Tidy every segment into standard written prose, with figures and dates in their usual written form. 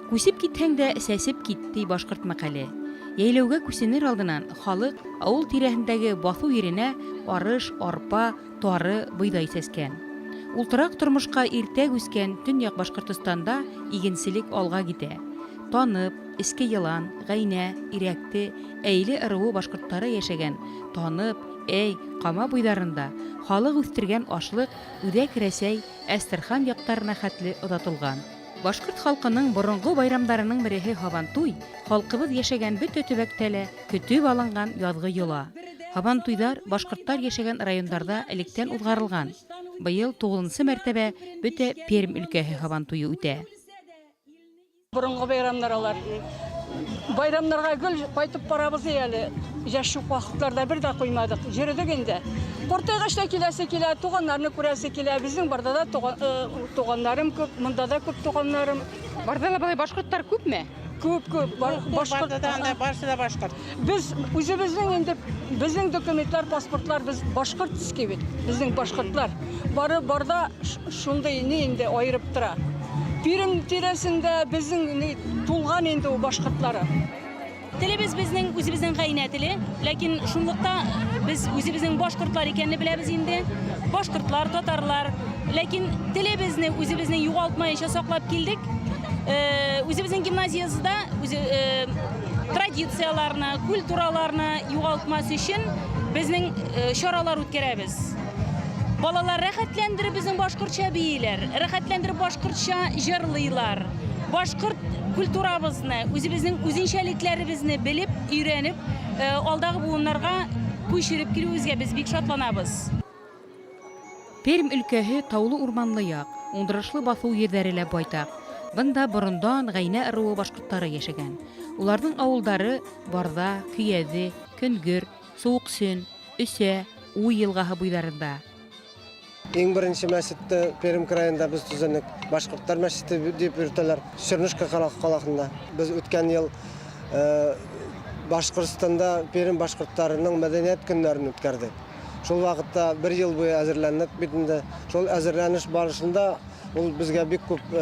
Күсеп китһәң дә, сәсеп кит, ди башкорт мәкале. Йәйләүгә күченер алдынан халык авыл тирәһендәге баҫыу еренә арыш, арпа, тары, бойҙай сәскән. Ултыраҡ тормошҡа иртә күскән Төньяҡ Башҡортостанда игенселек алға китә. Танып, Эске Йылан, Ғәйнә, Ирәкте, Әйле ыруы башҡорттары йәшәгән Танып, Әй, Кама буйҙарында халыҡ үҫтергән ашлыҡ Үҙәк Рәсәй, Әстерхан яҡтарына хәтле оҙатылған. Башҡорт халҡының боронғо байрамдарының береһе Һабантуй халҡыбыҙ йәшәгән бөтә төбәктә лә көтөп алынған яҙғы йола. Һабантуйҙар башҡорттар йәшәгән райондарҙа электән уҙғарылған. Быйыл туғыҙынсы мәртәбә бөтә Пермь өлкәһе Һабантуйы үтә. Борынгы байрамнар алар. Байрамнарга гел кайтып барабыз әле. Яшь юк вакытларда бер дә куймадык. Йөрдек инде. Картайгач та киләсе килә, туганнарны күрәсе килә. Безнең Бардада туганнарым күп, монда да күп туганнарым. Бардада былай башкортлар күпме? Күп, күп. Башкорт. Бардада анда барысы да башкорт. Без үзебезнең инде безнең документлар, паспортлар без башкортский бит. Безнең башкортлар. Бары барда шундый ни инде аерып тора. Пермь тирәсендә безнең ни тулган инде ул башкортлары. Телебез безнең үзебезнең гаилә теле, ләкин шунлыкта без үзебезнең башкортлар икәнне беләбез инде. Башкортлар, татарлар. Ләкин телебезне үзебезнең югалтмаенча саклап килдек. Үзебезнең гимназиябездә үзе традицияләрне, культураларны югалтмас өчен безнең чаралар үткәрәбез. Балалар рәхәтләндереп безнең башкортча бииләр, рәхәтләндереп башкортча җырлыйлар. Башкорт культурабызны, үзебезнең үзенчәлекләребезне белеп, өйрәнеп, алдагы буыннарга күчереп килүебезгә без бик шатланабыз. Пермь өлкәһе таулы-урманлы як, уңдырышлы баҫыу ерҙәре лә байтаҡ. Бында борондан Ғәйнә ыруы башҡорттары йәшәгән. Уларҙың ауылдары Барҙа, Көйәҙе, Көнгөр, Сыуыҡсөн, Өсә, Уй йылғаһы буйҙарында. Иң беренче мәсетте Пермь крайында без төзенек. Башҡорттар мәсете дип йөртәләр. Чернышка ҡалаһында. Без үткән йыл Башҡортостанда Пермь башҡорттарының мәҙәниәт көндәрен үткәрҙек. Шул ваҡытта бер йыл буйы әҙерләндек бит инде. Шул әҙерләнеш барышында ул беҙгә бик күп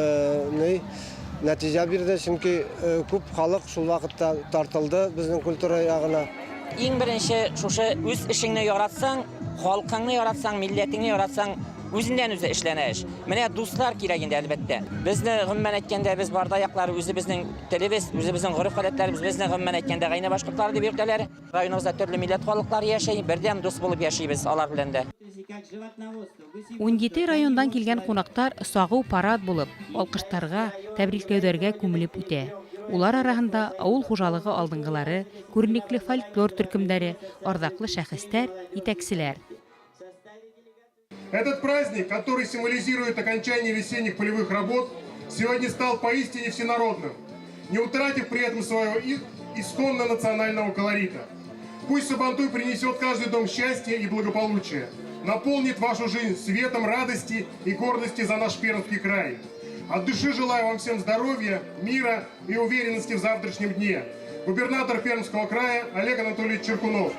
нәтижә бирҙе, сөнки күп халыҡ шул ваҡытта тартылды беҙҙең культура яғына. Иң беренче шушы үз эшеңне яратсаң, халҡыңны яратсаң, милләтеңне яратсаң, үзеннән үзе эшләнә эш. Менә дуслар кирәк инде, әлбәттә. Безне гомумән әйткәндә, без Барда яклары үзебезнең телебез, үзебезнең гореф-гадәтләребез, безне гомумән әйткәндә Гайнә башкортлары дип йөртәләр. Районыбызда төрле милләт халыклары яшәй, бердәм дус булып яшибез алар белән дә. 17 райондан килгән кунактар сағыу парад булып, алҡыштарға, тәбрикләүҙәргә күмелеп үтә. Улар араһында ауыл хужалығы алдынғылары, күренекле фольклор төркөмдәре, арҙаҡлы шәхестәр, етәкселәр. Этот праздник, который символизирует окончание весенних полевых работ, сегодня стал поистине всенародным, не утратив при этом своего исконно национального колорита. Пусть Сабантуй принесет каждый дом счастья и благополучия, наполнит вашу жизнь светом радости и гордости за наш Пермский край. От души желаю вам всем здоровья, мира и уверенности в завтрашнем дне. Губернатор Пермского края Олег Анатольевич Чиркунов.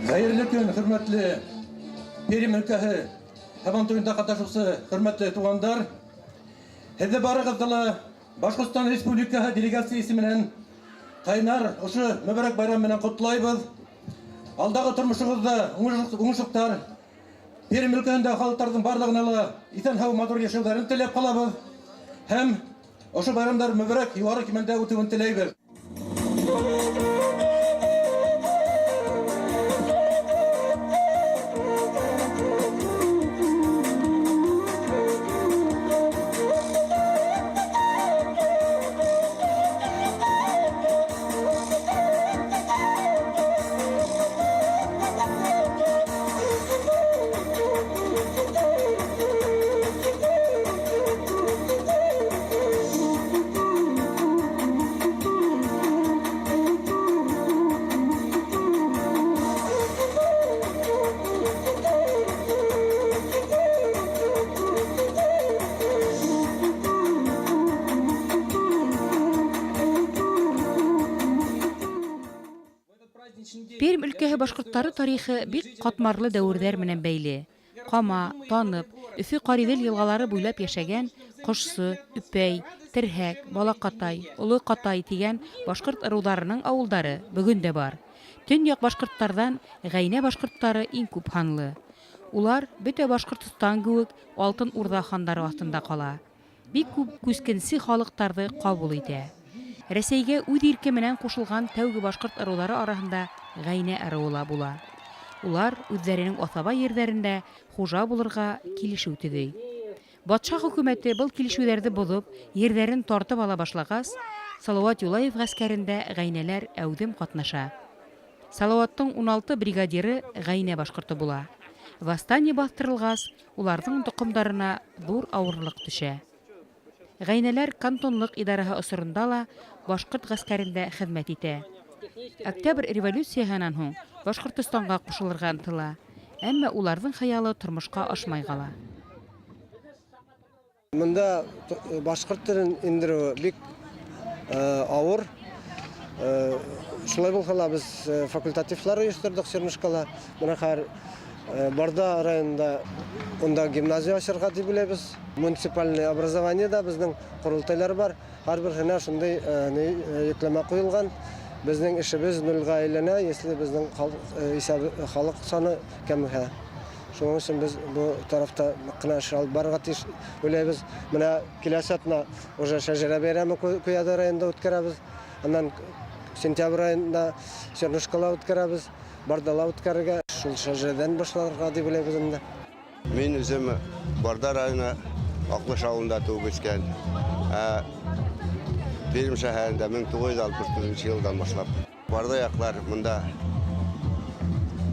Хәйерле көн, хөрмәтле Пермь өлкәһе Һабантуйында ҡатнашыусы хөрмәтле туғандар. Һеҙҙе барығыҙҙы ла Башҡортостан Республикаһы делегация исеменән ҡайнар ошо мөбәрәк байрам менән ҡотлайбыҙ. Алдағы тормошоғоҙҙа уңышлыҡтар, Пермь өлкәһендә халыҡтарҙың барлығына ла иҫән-һау матур йәшәүҙәрен теләп ҡалабыҙ. Һәм ошо байрамдар мөбәрәк юғары кимәлдә үтеүен теләйбеҙ. Пермь өлкәһе башҡорттары тарихы бик ҡатмарлы дәүерҙәр менән бәйле. Кама, Танып, Өфө Ҡариҙел йылғалары буйлап йәшәгән Ҡошсо, Өпәй, Терһәк, Балаҡатай, Оло Ҡатай тигән башҡорт ырыуҙарының ауылдары бөгөн дә бар. Төньяҡ башҡорттарҙан Ғәйнә башҡорттары иң күп һанлы. Улар бөтә Башҡортостан кеүек Алтын Урҙа хандары аҫтында ҡала. Бик күп күскенсе халыҡтарҙы ҡабул итә. Рәсәйгә үҙ ирке менән ҡушылған тәүге башҡорт ырыуҙары араһында Ғәйнә ырыуы ла була. Улар үҙҙәренең аҫаба ерҙәрендә хужа булырға килешеү төҙөй. Батша хөкүмәте был килешеүҙәрҙе боҙоп, ерҙәрен тартып ала башлағас, Салауат Юлаев ғәскәрендә ғәйнәләр әүҙем ҡатнаша. Салауаттың 16 бригадиры ғәйнә башҡорто була. Восстание баҫтырылғас, уларҙың тоҡомдарына ҙур ауырлыҡ төшә. Ғәйнәләр кантонлыҡ идараһы осоронда ла башҡорт ғәскәрендә хеҙмәт итә. Октябрь революцияһынан һуң Башҡортостанға ҡушылырға ынтыла, әммә уларҙың хыялы тормошҡа ашмай ҡала. Мында башҡорт телен индереүе бик ауыр. Шулай булһа ла беҙ факультативлар ойошторҙоҡ Чернышкала. Бына хәҙер Барда районында унда гимназия асырға тип уйлайбыҙ. Муниципальный образованиеда беҙҙең ҡоролтайлар бар. Һәр береһенә шундай йөкләмә ҡуйылған. Беҙҙең эшебеҙ нулгә әйләнә, если беҙҙең халыҡ саны кәмеһә. Шуның өсөн беҙ был тарафта ныҡ ҡына эш алып барырға тейеш уйлайбыҙ. Бына киләсе аҙна уже шәжәрә бәйрәме Куяды районында үткәрәбеҙ. Аннан сентябрь айында Чернышкала үткәрәбеҙ, Бардала үткәрергә, шул шәжәрәҙән башларға тип уйлайбыҙ инде. Мин үҙем Барда районы Аҡлыш ауылында тыуып үҫкән. Пермь шәһәрендә 1964 йылдан башлап. Барда яҡлар мында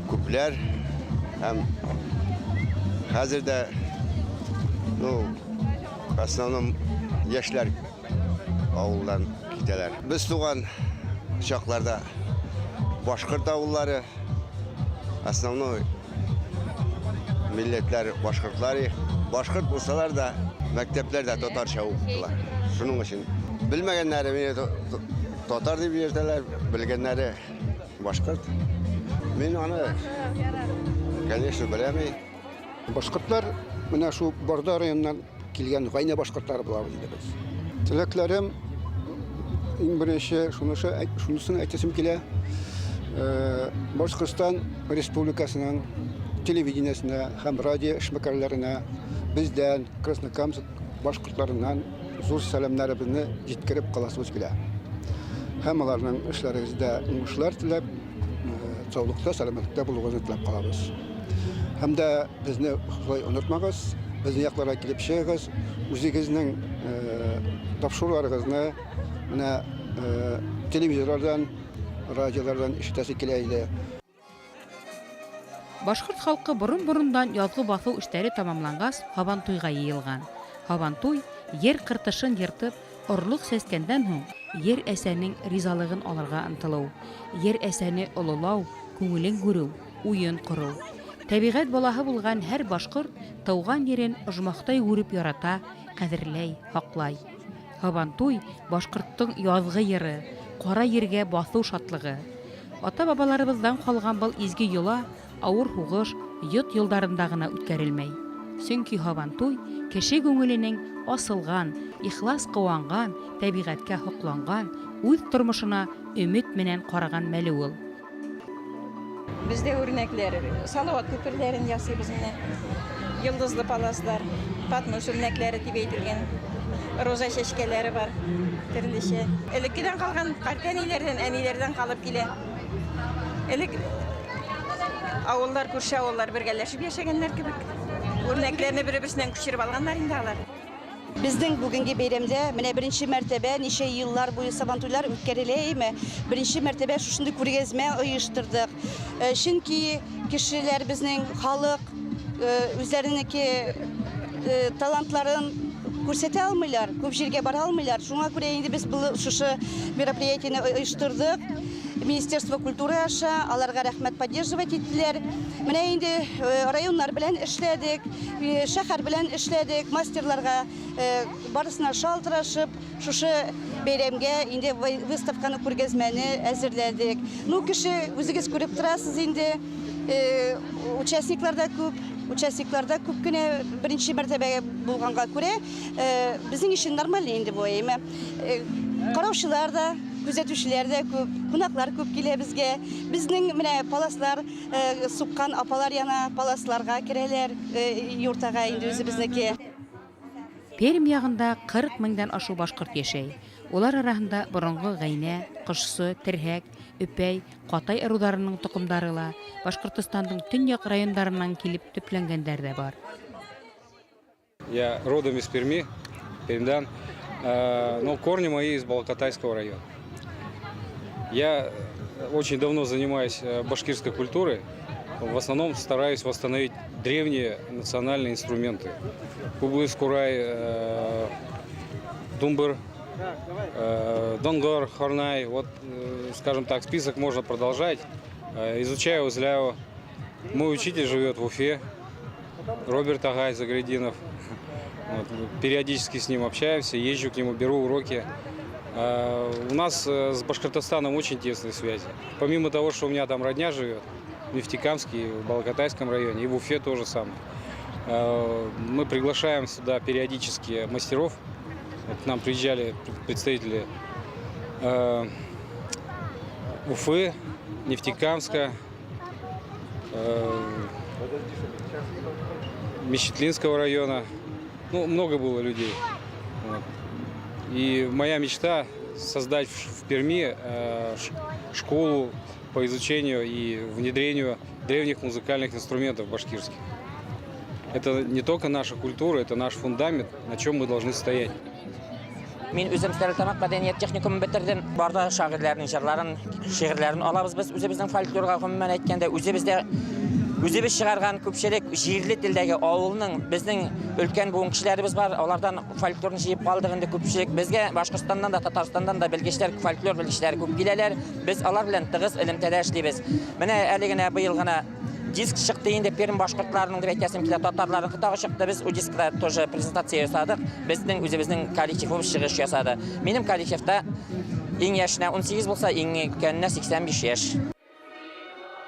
күпләр һәм хәҙер дә, ну, в основном йәшләр ауылдан китәләр. Беҙ туған чаҡларҙа башҡорт ауыллары, основной милләтләр башҡортлар, башҡорт булһалар ҙа мәктәптәрҙә татарса уҡыттылар. Шуның өсөн белмәгәндәре мине татар тип йөрөтәләр, белгәндәре башҡорт. Мин аны, конечно, беләм. Башҡортлар менә шул Барда районынан килгән ғәйнә башҡорттары булабыҙ инде беҙ. Теләкләрем иң беренсе шунысын әйтәсем килә. Башҡортостан Республикасының телевидениесенә һәм радио эшмәкәрләренә беҙҙән Краснокамск башҡортларынан ҙур сәләмнәребеҙҙе еткереп ҡаласыбыҙ килә. Һәм уларҙың эшләрегеҙҙә уңышлар теләп, саулыҡта, сәләмәтлектә булыуығыҙҙы теләп ҡалабыҙ. Һәм дә беҙҙе шулай онотмағыҙ, беҙҙең яҡларға килеп сығығыҙ, үҙегеҙҙең тапшырыуларығыҙҙы менә телевизорҙарҙан, радиоларҙан ишетәсе килә ине. Башҡорт халҡы борон-борондан яҙғы баҫыу эштәре тамамланғас, һабантуйға йыйылған. Һабантуй ер ҡыртышын йыртып, орлоҡ сәскәндән һуң ер әсәнең ризалығын алырға ынтылыу, ер әсәне ололау, күңелен күреү, уйын ҡороу. Тәбиғәт балаһы булған һәр башҡорт тыуған ерен ожмахтай күреп ярата, ҡәҙерләй, һаҡлай. Һабантуй башҡорттоң яҙғы йыры, ҡара ергә баҫыу шатлығы. Ата-бабаларыбыҙҙан ҡалған был изге йола ауыр һуғыш, йот йылдарында ғына үткәрелмәй. Сөнки һабантуй кеше күңеленең асылған, ихлас ҡыуанған, тәбиғәткә һоҡланған, үҙ тормошона өмөт менән ҡараған мәле ул. Беҙҙә үрнәкләр, салауат күперләрен ясайбыҙ менә. Йылдызлы паласлар, патмос үрнәкләре тип әйтелгән. Роза сәскәләре бар, төрлөсә. Элеккедән ҡалған ҡартәниләрҙән, әниләрҙән ҡалып килә. Элек ауылдар, күрше ауылдар бергәләшеп йәшәгәннәр кебек. Үрнәкләрне бер-береһенән күсереп алғандар инде алар. Беҙҙең бөгөнгө бәйрәмдә менә беренсе мәртәбә нисә йыллар буйы сабантуйлар үткәрелә име? Беренсе мәртәбә шушындай күргәҙмә ойоштырҙыҡ. Сөнки кешеләр беҙҙең халыҡ үҙҙәренеке талантларын күрһәтә алмайлар, күп ергә бара алмайлар. Шуңа күрә инде беҙ был шушы мероприятиены ойоштырҙыҡ. Министерство культуры аша аларға рәхмәт, поддерживать иттеләр. Менә инде районнар белән эшләдек, шәһәр белән эшләдек, мастерларға барысына шалтырашып, шушы бәйрәмгә инде выставканы, күргәзмәне әзерләдек. Ну, кеше үзегез күреп торасыз инде, участниклар да күп, участниклар да күп кенә беренче мәртәбә булганга күрә, безнең өчен нормаль инде бу, әйме. Караучылар да, күзәтүчеләр дә күп, кунаклар күп килә безгә. Безнең менә паласлар суккан апалар яна паласларга керәләр, юртага инде үзебезнеке. Пермь ягында 40 меңдән ашу башкорт яшәй. Улар араһында борынгы Гәйнә, Кошсы, Терһәк, Өпәй, Катай ыруҙарының тоҡомдары ла, Башҡортостандың төньяҡ райондарынан килеп төпләнгәндәр ҙә бар. Я родом из Перми, Пермдан, но корни мои из Балакатайского района. Я очень давно занимаюсь башкирской культурой. В основном стараюсь восстановить древние национальные инструменты. Кубыз, курай, думбыр, донгор, хорнай. Вот, скажем так, список можно продолжать. Изучаю узляю. Мой учитель живет в Уфе, Роберт Агай Загрединов. Вот, периодически с ним общаемся, езжу к нему, беру уроки. У нас с Башкортостаном очень тесные связи. Помимо того, что у меня там родня живет, в Нефтекамске, в Балакатайском районе, и в Уфе тоже самое. Мы приглашаем сюда периодически мастеров. Вот к нам приезжали представители Уфы, Нефтекамска, Мечетлинского района. Ну, много было людей. Вот. И моя мечта создать в Перми школу по изучению и внедрению древних музыкальных инструментов башкирских. Это не только наша культура, это наш фундамент, на чем мы должны стоять. Мин үзем Стәрлетамак мәдәният техникумын бетердем. Барда шагыйрьләрнең җырларын, шигырьләрен алабыз без үзебезнең фольклорга гомумән әйткәндә, үзебездә үзебез чыгарган күпчелек җирле телдәге авылның безнең өлкән буын кешеләребез бар, алардан фольклорны җыеп калдык инде күпчелек. Безгә Башкортстаннан да, Татарстаннан да белгечләр, фольклор белгечләре күп киләләр. Без алар белән тыгыз элемтәдә эшлибез. Менә әле генә быел гына диск чыкты инде Пермь башкортларының дип әйтәсем килә, татарларның тагы чыкты. Без у дискта тоже презентация ясадык. Безнең үзебезнең коллективыбыз чыгыш ясады. Минем коллективта иң яшенә 18 булса, иң өлкәненә 85 яшь.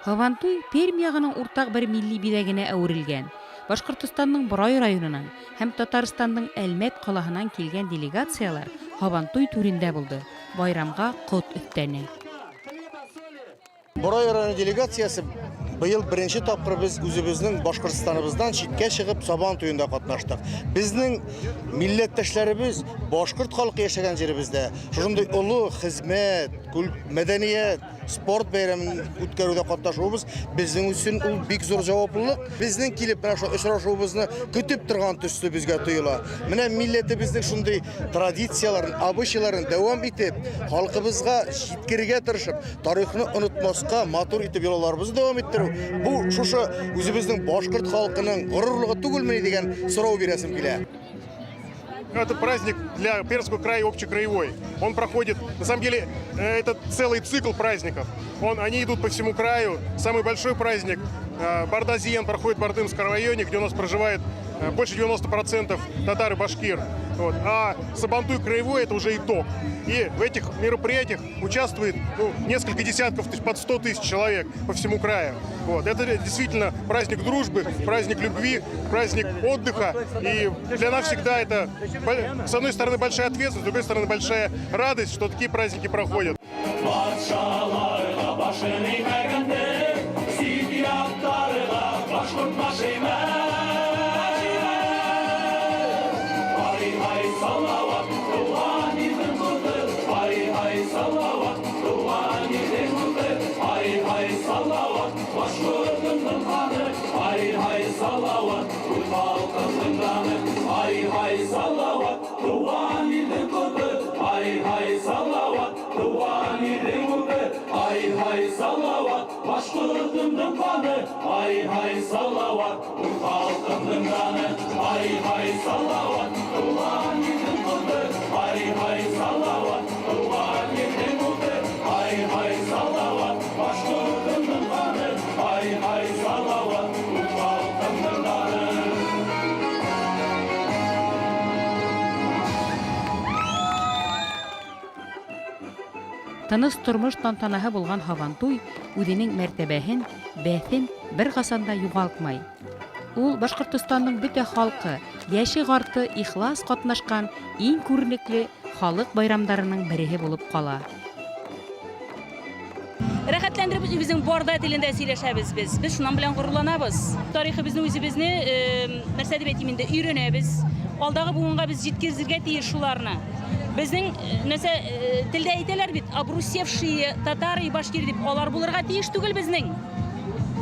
Һабантуй Пермь ягының уртаҡ бер милли биҙәгенә әүерелгән. Башҡортостандың Борай районынан һәм Татарстандың Әлмәт ҡалаһынан килгән делегациялар Һабантуй түрендә булды. Байрамға ҡот өҫтәне. Борай районы делегациясе быел беренче тапкыр без үзебезнең Башкортстаныбыздан читкә чыгып Сабан туенда катнаштык. Безнең милләттәшләребез башкорт халкы яшәгән җиребездә шушындый олы хезмәт, мәдәният, спорт бәйрәмен үткәрүдә катнашуыбыз безнең өчен ул бик зур җаваплылык. Безнең килеп менә шул очрашуыбызны көтеп торган төсле безгә тоела. Менә милләтебезнең шундый традицияләрен, обычайларын дәвам итеп, халкыбызга җиткерергә тырышып, тарихны онытмаска, матур итеп йолаларыбызны дәвам иттерү, бу шушы үзебезнең башкорт халкының горурлыгы түгелмени дигән сорау бирәсем килә. Это праздник для Пермского края общекраевой. Он проходит, на самом деле, это целый цикл праздников. Они идут по всему краю. Самый большой праздник Бардазиен проходит в Бардымском районе, где у нас проживает больше 90% татар и башкир. Вот. А Сабантуй краевой – это уже итог. И в этих мероприятиях участвует, ну, несколько десятков тысяч, под 100 тысяч человек по всему краю. Вот. Это действительно праздник дружбы, праздник любви, праздник отдыха. И для нас всегда это, с одной стороны, большая ответственность, с другой стороны, большая радость, что такие праздники проходят. Патшаларга башын имәгәндер, сит ятларга башкорт баш имәс. Ай-һай, Салават, туган илнең коты, ай-һай, Салават, туган илнең уты, ай-һай, Салават, башкортымның каны, ай-һай, Салават, үз халкымның даны, ай-һай, Салават, туган илнең коты, ай-һай, Салават, туган илнең уты, ай-һай, Салават, башкортымның каны, ай-һай, Салават, үз халкымның даны, ай-һай, Салават, туган илнең коты, ай-һай, Салават, туган илнең уты, ай-һай, Салават, башкортымның каны, ай-һай, Салават, үз халкымның даны. Тыныс тормош тантанаһы булған Һабантуй үҙенең мәртәбәһен, бәҫен берҡасан да юғалтмай. Ул Башҡортостандың бөтә халҡы, йәше-ҡарты ихлас ҡатнашҡан иң күренекле халыҡ байрамдарының береһе булып ҡала. Рәхәтләндереп үзебезнең Барда телендә сөйләшәбез без. Без шуннан белән горурланабыз. Тарихыбызны үзебезне, нәрсә дип әйтим инде, өйрәнәбез. Алдагы буынга без җиткезергә тиеш шуларны. Безнең нәрсә телдә әйтәләр бит, обрусевшие татары и башкиры дип, алар булырга тиеш түгел безнең.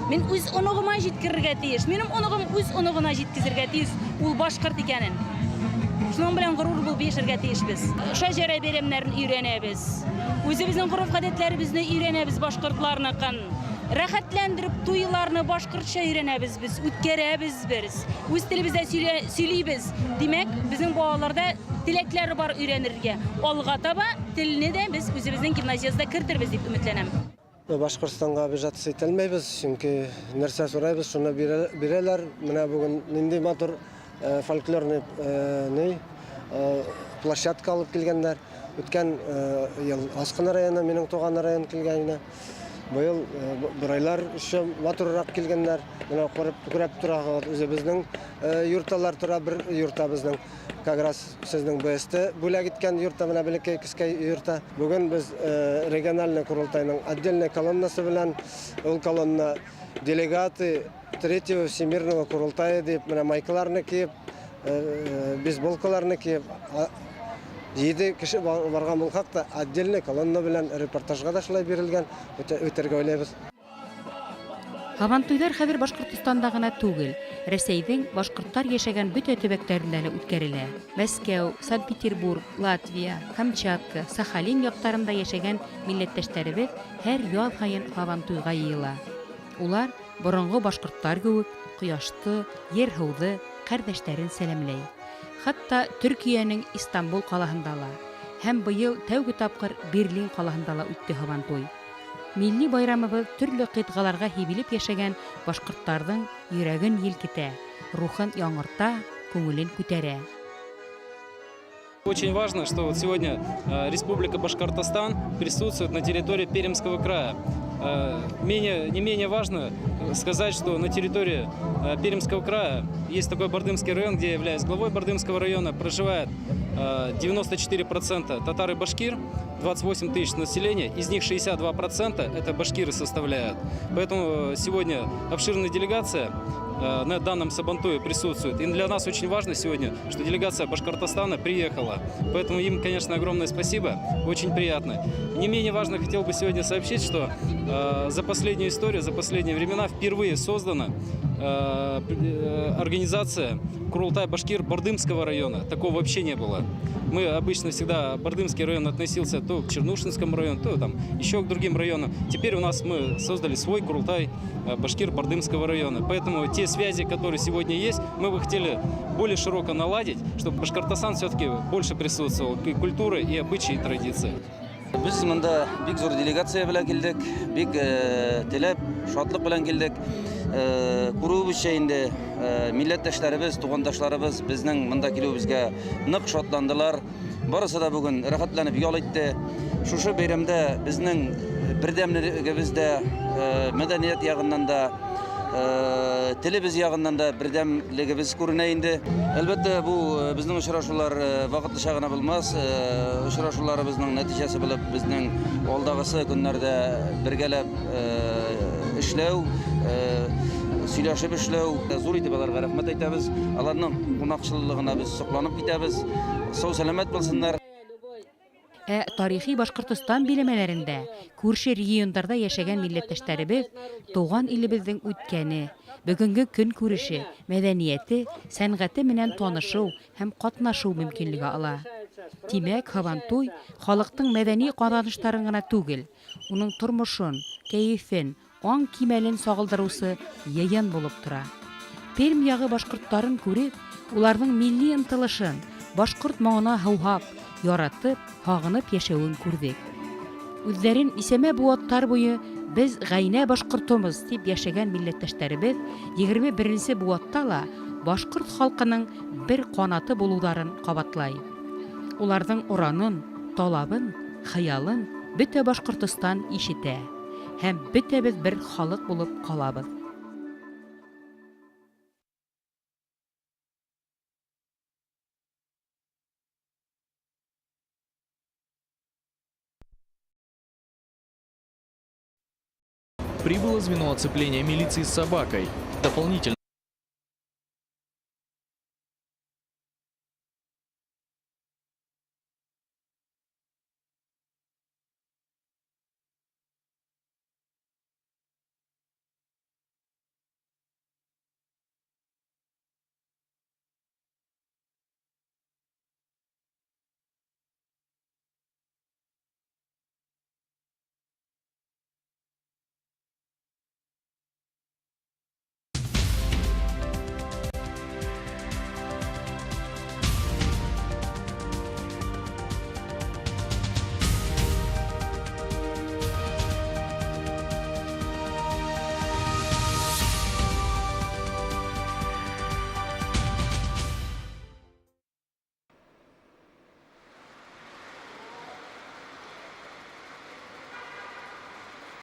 Мин үз оныгыма җиткерергә тиеш. Минем оныгым үз оныгына җиткезергә тиеш ул башкорт икәнен. Шуның белән горур булып яшәргә тиешбез. Шәҗәрә бәйрәмнәрен өйрәнәбез. Үзебезнең гореф-гадәтләребезне өйрәнәбез башкортларныкын. Рәхәтләндереп туйларны башкортча өйрәнәбез без, үткәрәбез без. Үз телебездә сөйлибез. Димәк, безнең балаларда теләкләр бар өйрәнергә. Алга таба телне дә без үзебезнең гимназиябездә кертербез дип өметләнәм. Башкортстанга обижаться итәлмәйбез, чөнки нәрсә сорайбыз, шуны бирәләр. Менә бүген нинди матур фольклорный ни площадка алып килгәннәр. Үткән ел Аскын районы, минем туган район килгән иде. Быел Борайлар еще матуррак килгәннәр. Менә күреп, күрәп торагыз, үзебезнең юрталар тора, бер юрта безнең. Как раз сезнең БСТ бүләк иткән юрта, менә бәләкәй кескәй юрта. Бүген без региональный корылтайның отдельной колоннасы белән, ул колонна делегаты третьего всемирного корылтая дип, менә майкаларны киеп, бейсболкаларны киеп, җиде кеше барган булсак та, отдельный колонна белән репортажга да шулай бирелгән, үтәргә уйлайбыз. Һабантуйлар хәзер Башкортостанда гына түгел, Рәсәйҙең башҡорттар йәшәгән бөтә төбәктәрендә лә үткәрелә. Мәскәү, Санкт-Петербург, Латвия, Камчатка, Сахалин яҡтарында йәшәгән милләттәштәребеҙ һәр яҙ һайын һабантуйға йыйыла. Улар боронғо башҡорттар кеүек ҡояшты, ер-һыуҙы, ҡәрҙәштәрен сәләмләй. Хатта Төркиәнең Истанбул ҡалаһында ла һәм быйыл тәүге тапҡыр Берлин ҡалаһында ла үтте һабантуй. Милли байрамыбыҙ төрлө ҡитғаларға һибелеп йәшәгән башҡорттарҙың йөрәген елкетә, рухын яңырта, күңелен күтәрә. Очень важно, что вот сегодня Республика Башкортостан присутствует на территории Пермского края. Не менее важно сказать, что на территории Пермского края есть такой Бардымский район, где я являюсь главой Бардымского района, проживает 94% татар и башкир, 28 тысяч населения, из них 62% это башкиры составляют. Поэтому сегодня обширная делегация на данном Сабантуе присутствует. И для нас очень важно сегодня, что делегация Башкортостана приехала. Поэтому им, конечно, огромное спасибо, очень приятно. Не менее важно, хотел бы сегодня сообщить, что за последнюю историю, за последние времена впервые создана организация Курултай Башкир Бардымского района. Такого вообще не было. Мы обычно всегда, Бардымский район относился то к Чернушинскому району, то там еще к другим районам. Теперь у нас мы создали свой Курултай Башкир Бардымского района. Поэтому те связи, которые сегодня есть, мы бы хотели более широко наладить, чтобы Башкортостан все-таки больше присутствовал и культуры, и обычаи, и традиции. Без монда бик зур делегация белән килдек, бик теләп, шатлык белән килдек. Күрүебезчә инде милләттәшләребез, тугандашларыбыз безнең монда килүебезгә нык шатландылар. Барысы да бүген рәхәтләнеп ял итте. Шушы бәйрәмдә безнең бердәмлегебез дә, мәдәният ягыннан да, телебез ягыннан да бердәмлегебез күренә инде. Әлбәттә, бу безнең очрашулар вакытлыча гына булмас. Очрашуларыбызның нәтиҗәсе булып безнең алдагысы көннәрдә бергәләп эшләү, сөйләшеп эшләү. Зур итеп аларга рәхмәт әйтәбез. Аларның кунакчыллыгына без сокланып китәбез. Сау сәламәт булсыннар. Ә тарихи Башҡортостан биләмәләрендә, күрше региондарҙа йәшәгән милләттәштәребеҙ тыуған илебеҙҙең үткәне, бөгөнгө көнкүреше, мәҙәниәте, сәнғәте менән танышыу һәм ҡатнашыу мөмкинлеге ала. Тимәк, Һабантуй халыҡтың мәҙәни ҡаҙаныштарын ғына түгел, уның тормошон, кәйефен, аң кимәлен сағылдырыусы йыйын булып тора. Пермь яғы башҡорттарын күреп, уларҙың милли ынтылышын, башҡорт моңона һыуһап, яратып, һағынып йәшәүен күрҙек. Үҙҙәрен нисәмә быуаттар буйы беҙ ғәйнә башҡортомоҙ тип йәшәгән милләттәштәребеҙ 21-нсе быуатта ла башҡорт халҡының бер ҡанаты булыуҙарын ҡабатлай. Уларҙың оранын, талабын, хыялын бөтә Башҡортостан ишетә һәм бөтәбеҙ бер халыҡ булып ҡалабыҙ. Прибыло звено оцепления милиции с собакой. Дополнительно